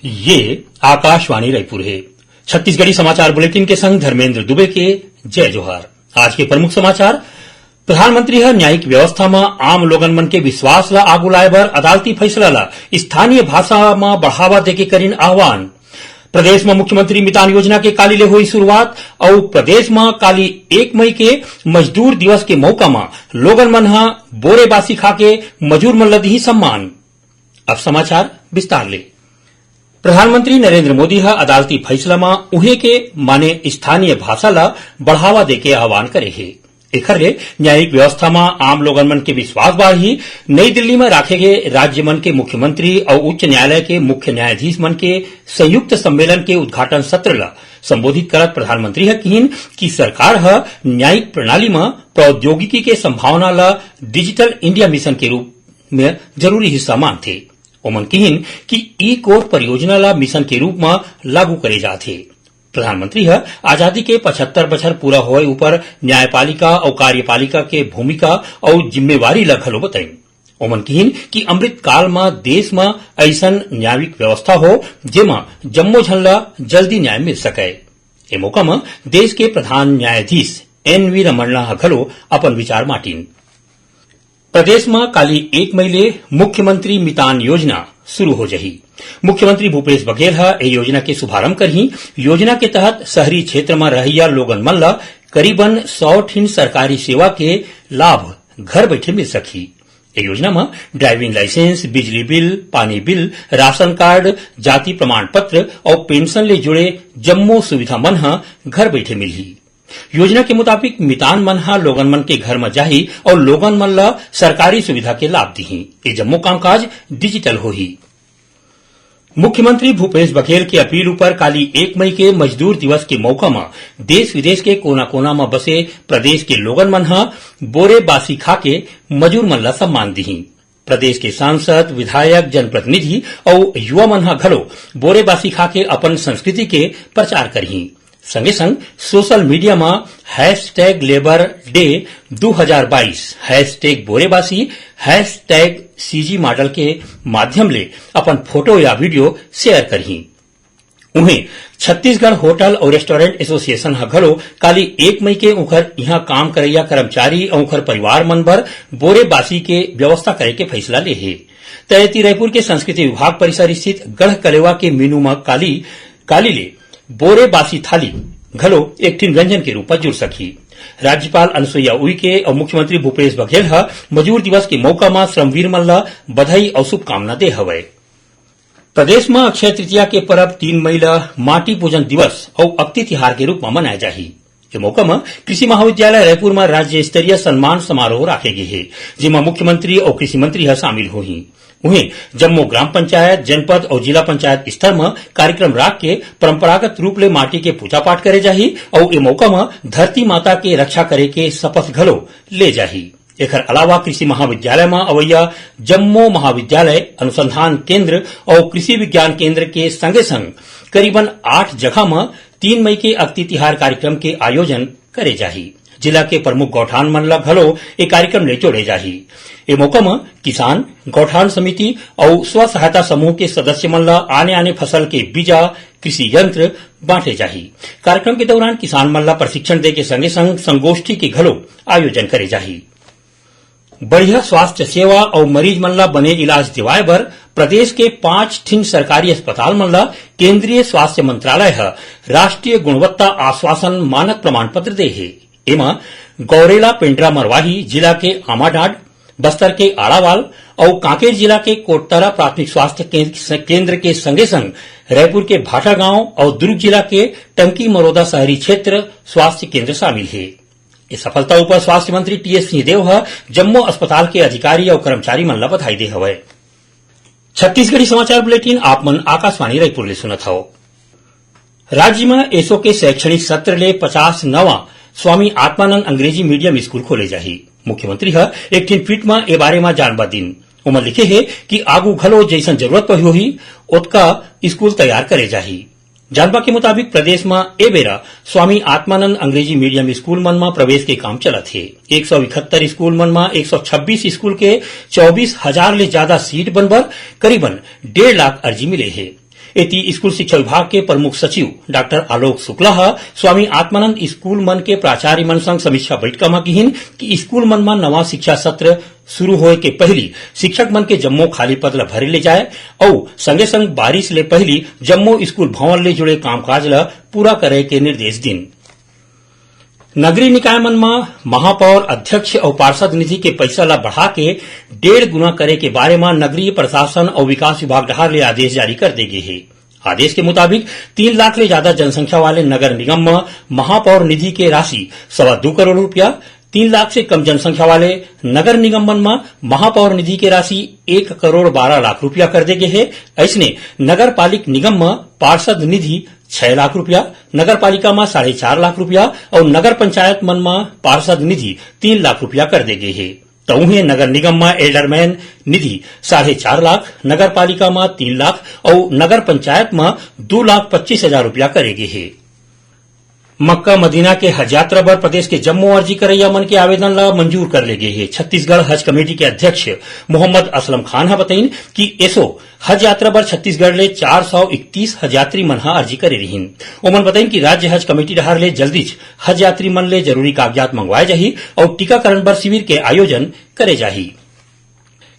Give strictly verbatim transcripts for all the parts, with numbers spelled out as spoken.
ये आकाशवाणी रायपुर हे। छत्तीसगढ़ी समाचार बुलेटिन के संग धर्मेंद्र दुबे के जय जोहार। आज के प्रमुख समाचार। प्रधानमंत्री ह न्यायिक व्यवस्था म आम लोगन मन के विश्वास ल आगू लाए बर अदालती फैसला ल स्थानीय भाषा म बढ़ावा देके करिन आह्वान। प्रदेश म मुख्यमंत्री मितान योजना के काली ले होई शुरुआत, अउ प्रदेश म काली एक मई के मजदूर दिवस के मौका म लोगन मन ह बोरे बासी खा के मजूर मन ल दिही सम्मान। अब समाचार विस्तार ले। प्रधानमंत्री नरेंद्र मोदी ह अदालती फैसला म उहें के माने स्थानीय भाषा ल बढ़ावा देके आह्वान करे हे। एखर ले न्यायिक व्यवस्था म आम लोगन मन के विश्वास बाढ़ही। नई दिल्ली म राखे गे राज्य मन के मुख्यमंत्री अउ उच्च न्यायालय के मुख्य न्यायाधीश मन के संयुक्त सम्मेलन के उद्घाटन सत्र ल संबोधित करत प्रधानमंत्री ह किहिन कि सरकार ह न्यायिक प्रणाली म प्रौद्योगिकी के संभावना ल डिजिटल इंडिया मिशन के रूप में जरूरी हिस्सा मानथे। ओमन किहिन कि ई कोर परियोजना ला मिशन के रूप म लागू करे जात हे। प्रधानमंत्री ह आजादी के पचहत्तर बछर पूरा होए ऊपर न्यायपालिका अउ कार्यपालिका के भूमिका अउ जिम्मेवारी ला घलो बताइन। ओमन किहिन कि अमृत काल म देश म अइसन न्यायिक व्यवस्था हो, जेमा जम्मो झन ला जल्दी न्याय मिल सकय। ए मौका म देश के प्रधान न्यायाधीश एन वी रमन्ना ह घलो अपन विचार बांटिन। प्रदेश म काली एक मई ले मुख्यमंत्री मितान योजना शुरू हो जही। मुख्यमंत्री भूपेश बघेल ह ए योजना के शुभारंभ करही। योजना के तहत शहरी क्षेत्र म रहइया लोगन मन ल करीबन सौ ठिन सरकारी सेवा के लाभ घर बैठे मिल सकही। ए योजना म ड्राइविंग लाइसेंस, बिजली बिल, पानी बिल, राशन कार्ड, जाति प्रमाण पत्र अउ पेंशन ले जुड़े जम्मो सुविधा मन ह घर बैठे मिलही। योजना के मुताबिक मितान मन ह लोगन मन के घर म जाही अउ लोगन मन ल सरकारी सुविधा के लाभ दिही। ये जम्मो कामकाज डिजिटल होही। मुख्यमंत्री भूपेश बघेल के अपील ऊपर काली एक मई के मजदूर दिवस के मौका म देश विदेश के कोना-कोना म बसे प्रदेश के लोगन मन ह बोरे बासी खा के मजूर मन ल सम्मान दिही। प्रदेश के सांसद, विधायक, जनप्रतिनिधि अउ युवा मन ह घलो बोरे बासी खा के अपन संस्कृति के प्रचार करही। संगे संग सोशल मीडिया म हैशटैग लेबर डे दू हजार बाईस, हैशटैग बोरे बासी, हैशटैग सीजी मॉडल के माध्यम ले अपन फोटो या वीडियो शेयर करही। उहें, छत्तीसगढ़ होटल अउ रेस्टोरेंट एसोसिएशन ह घलो काली एक मई के उंखर इहां काम करइया कर्मचारी अउ उंखर परिवार मन बर बोरे बासी के व्यवस्था करे के फैसला ले हे। तैती रायपुर के संस्कृति विभाग परिसर स्थित गढ़ कलेवा के मेनू म काली, काली ले बोरे बासी थाली घलो एक ठिन व्यंजन के रूप म जुड़ सकही। राज्यपाल अनुसुईया उइके अउ मुख्यमंत्री भूपेश बघेल ह मजूर दिवस के मौका म श्रमवीर मन ल बधाई अउ शुभकामना दे हवय। प्रदेश म अक्षय तृतीया के परब तीन मई ल माटी पूजन दिवस अउ अक्ति तिहार के रूप म मनाए जाही। ए मौका म कृषि महाविद्यालय रायपुर म राज्य स्तरीय सम्मान समारोह राखे गे हे, जेमा मुख्यमंत्री अउ कृषि मंत्री ह शामिल होही। उहें, जम्मो ग्राम पंचायत, जनपद अउ जिला पंचायत स्तर म कार्यक्रम राख के परंपरागत रूप ले माटी के पूजा पाठ करे जाही अउ ए मौका म धरती माता के रक्षा करे के शपथ घलो ले जाही। एखर अलावा कृषि महाविद्यालय म अवइया जम्मो महाविद्यालय, अनुसंधान केंद्र अउ कृषि विज्ञान केंद्र के संगे संग करीबन आठ जगह म तीन मई के अक्ति तिहार कार्यक्रम के आयोजन करे जाही। जिला के प्रमुख गौठान मन ल घलो ए कार्यक्रम ले जोड़े जाही। ए मौका म किसान, गौठान समिति अउ स्व सहायता समूह के सदस्य मन ल आने-आने फसल के बीजा, कृषि यंत्र बांटे जाही। कार्यक्रम के दौरान किसान मन ल प्रशिक्षण दे के संगे संग संगोष्ठी के घलो आयोजन करे जाही। बढ़िया स्वास्थ्य सेवा अउ मरीज मन ल बने इलाज दिवाए बर प्रदेश के पांच ठिन सरकारी अस्पताल मन ल केंद्रीय स्वास्थ्य मंत्रालय ह राष्ट्रीय गुणवत्ता आश्वासन मानक प्रमाण पत्र दे हे। एमा गौरेला पेंड्रा मरवाही जिला के आमाडांड, बस्तर के आड़ावाल अउ कांकेर जिला के कोटतरा प्राथमिक स्वास्थ्य केंद्र, केंद्र के संगे संग रायपुर के भाटागांव अउ दुर्ग जिला के टंकी मरोदा शहरी क्षेत्र स्वास्थ्य केंद्र शामिल हे। इस सफलता ऊपर स्वास्थ्य मंत्री टीएस सिंहदेव ह जम्मो अस्पताल के अधिकारी अउ कर्मचारी मन ल बधाई दे हवय। छत्तीसगढ़ी समाचार बुलेटिन आप मन आकाशवाणी रायपुर ले सुनत हव। राज्य म एसो के शैक्षणिक सत्र ले पचास नवा स्वामी आत्मानंद अंग्रेजी मीडियम स्कूल खोले जाही। मुख्यमंत्री ह एक ठिन ट्वीट म ए बारे म जानबा दिन। ओमन लिखे हे कि आगू घलो जइसन जरूरत होही, ओतका स्कूल तैयार करे जाही। जानबा के मुताबिक प्रदेश म ए बेरा स्वामी आत्मानंद अंग्रेजी मीडियम स्कूल मन म प्रवेश के काम चलत हे। एक सौ इकहत्तर स्कूल मन म एक सौ छब्बीस स्कूल के चौबीस हजार ले जादा सीट बनबर करीबन डेढ़ लाख अर्जी मिले हे। एती स्कूल शिक्षा विभाग के प्रमुख सचिव डॉक्टर आलोक शुक्ला ह स्वामी आत्मानंद स्कूल मन के प्राचार्य मन संग समीक्षा बैठका म किहिन कि स्कूल मन म नवा शिक्षा सत्र शुरू होए के पहिली शिक्षक मन के जम्मो खाली पद ल भरे ले जाए अउ संगे संग बारिश ले पहिली जम्मो स्कूल भवन ले जुड़े कामकाज ल पूरा करे के निर्देश दिन। नगरीय निकाय मन म महापौर, अध्यक्ष अउ पार्षद निधि के पइसा ल बढ़ा के डेढ़ गुना करे के बारे म नगरीय प्रशासन अउ विकास विभाग डहार ले आदेश जारी कर दे गे हे। आदेश के मुताबिक तीन लाख ले जादा जनसंख्या वाले नगर निगम म महापौर निधि के राशि सवा दू करोड़ रुपया, तीन लाख से कम जनसंख्या वाले नगर निगम मन म महापौर निधि के राशि एक करोड़ बारह लाख रुपया कर दे गे हे। अइसने नगर पालिक निगम म पार्षद निधि छह लाख रुपया, नगर पालिका म साढ़े चार लाख रुपया अउ नगर पंचायत मन म पार्षद निधि तीन लाख रुपया कर दे गे हे। त उहें नगर निगम म एल्डरमैन निधि साढ़े चार लाख, नगर पालिका म तीन लाख अउ नगर पंचायत म दू लाख पच्चीस हजार रुपया करे गे हे। मक्का मदीना के हज यात्रा बर प्रदेश के जम्मो अर्जी करइया मन के आवेदन ल मंजूर कर ले गे हे। छत्तीसगढ़ हज कमेटी के अध्यक्ष मोहम्मद असलम खान ह बतइन कि एसो हज यात्रा बर छत्तीसगढ़ ले चार सौ इकतीस हज यात्री मन ह अर्जी करे रिहिन। ओमन बतइन कि राज्य हज कमेटी डहार ले जल्दीच हज यात्री मन ले जरूरी कागजात मंगवाए जाही अउ टीकाकरण बर शिविर के आयोजन करे जाही।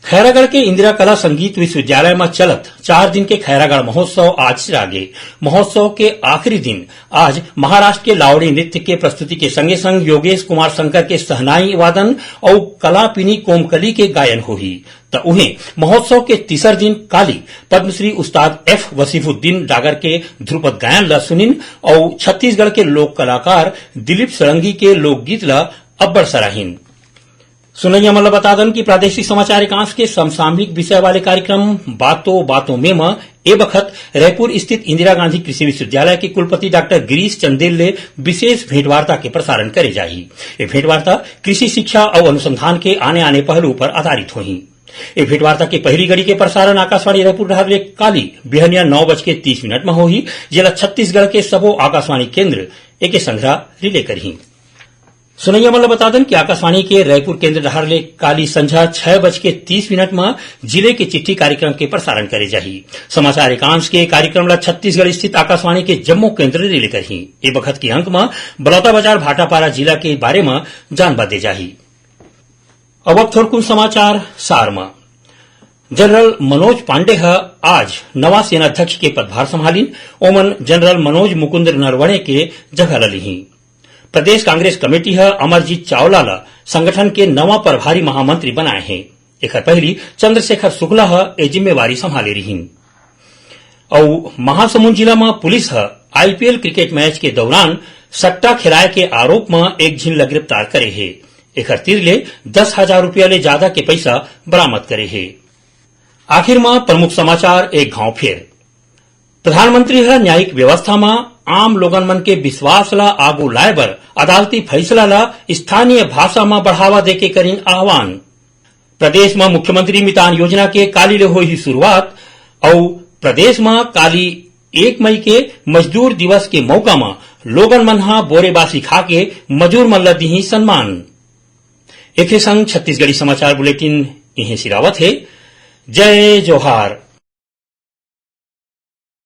खैरागढ़ के इंदिरा कला संगीत विश्वविद्यालय म चलत चार दिन के खैरागढ़ महोत्सव आज सिरा गे। महोत्सव के आखिरी दिन आज महाराष्ट्र के लावड़ी नृत्य के प्रस्तुति के संगे संग योगेश कुमार शंकर के सहनाई वादन अउ कलापिनी कोमकली के गायन होही। त उहें महोत्सव के तीसर दिन काली पद्मश्री उस्ताद एफ वसीफुद्दीन डागर के ध्रुपद गायन ल सुनिन अउ छत्तीसगढ़ के लोक कलाकार दिलीप षडंगी के लोकगीत ल अब्बड़ सराहिन। सुनइया मन ल बता दन कि प्रादेशिक समाचार एकांश के समसामयिक विषय वाले कार्यक्रम बातों बातों में म ए बखत रायपुर स्थित इंदिरा गांधी कृषि विश्वविद्यालय के कुलपति डॉक्टर गिरीश चंदेल ले विशेष भेंटवार्ता के प्रसारण करे जाही। ये भेंटवार्ता कृषि शिक्षा अउ अनुसंधान के आने-आने पहलू पर आधारित होही। ये भेंटवार्ता के पहली कड़ी के प्रसारण आकाशवाणी रायपुर डहार ले काली बिहनिया नौ बज के तीस मिनट म होही, जेला छत्तीसगढ़ के सबो आकाशवाणी केंद्र एके संघरा रिले करही। सुनइया मन ल बता दन कि आकाशवाणी के रायपुर केंद्र डहार ले काली संझा छह बज के तीस मिनट म जिले के चिट्ठी कार्यक्रम के प्रसारण करे जाही। समाचार एकांश के कार्यक्रम ल छत्तीसगढ़ स्थित आकाशवाणी के जम्मो केंद्र रिले करही। ए बखत के अंक म बलौदाबाजार भाटापारा जिला के बारे म जानबा दे जाही। अब, अब थोरकुन समाचार सार म। जनरल मनोज पांडे ह आज नवा सेनाध्यक्ष के पदभार संभालिन। ओमन जनरल मनोज मुकुंद नरवणे के जगह ल लिही। प्रदेश कांग्रेस कमेटी ह अमरजीत चावला ल संगठन के नवा प्रभारी महामंत्री बनाए हे। एखर पहिली चंद्रशेखर शुक्ला ह ए जिम्मेवारी संभाले रिहिन। अउ महासमुंद जिला म पुलिस ह आईपीएल क्रिकेट मैच के दौरान सट्टा खेलाए के आरोप म एक झिन ल गिरफ्तार करे हे। एखर तीर ले दस हजार रुपया ले जादा के पइसा बरामद करे हे। आखिर म प्रमुख समाचार एक घांव फेर। प्रधानमंत्री ह न्यायिक व्यवस्था म आम लोगन मन के विश्वास ल आगू लाए बर अदालती फैसला ल स्थानीय भाषा म बढ़ावा देके करिन आह्वान। प्रदेश म मुख्यमंत्री मितान योजना के काली ले होही शुरुआत अउ प्रदेश म काली एक मई के मजदूर दिवस के मौका म लोगन मन ह बोरे बासी खा के मजूर मन ल दिही सम्मान। एखरे संग छत्तीसगढ़ी समाचार बुलेटिन इहें सिरावत हे। जय जोहार।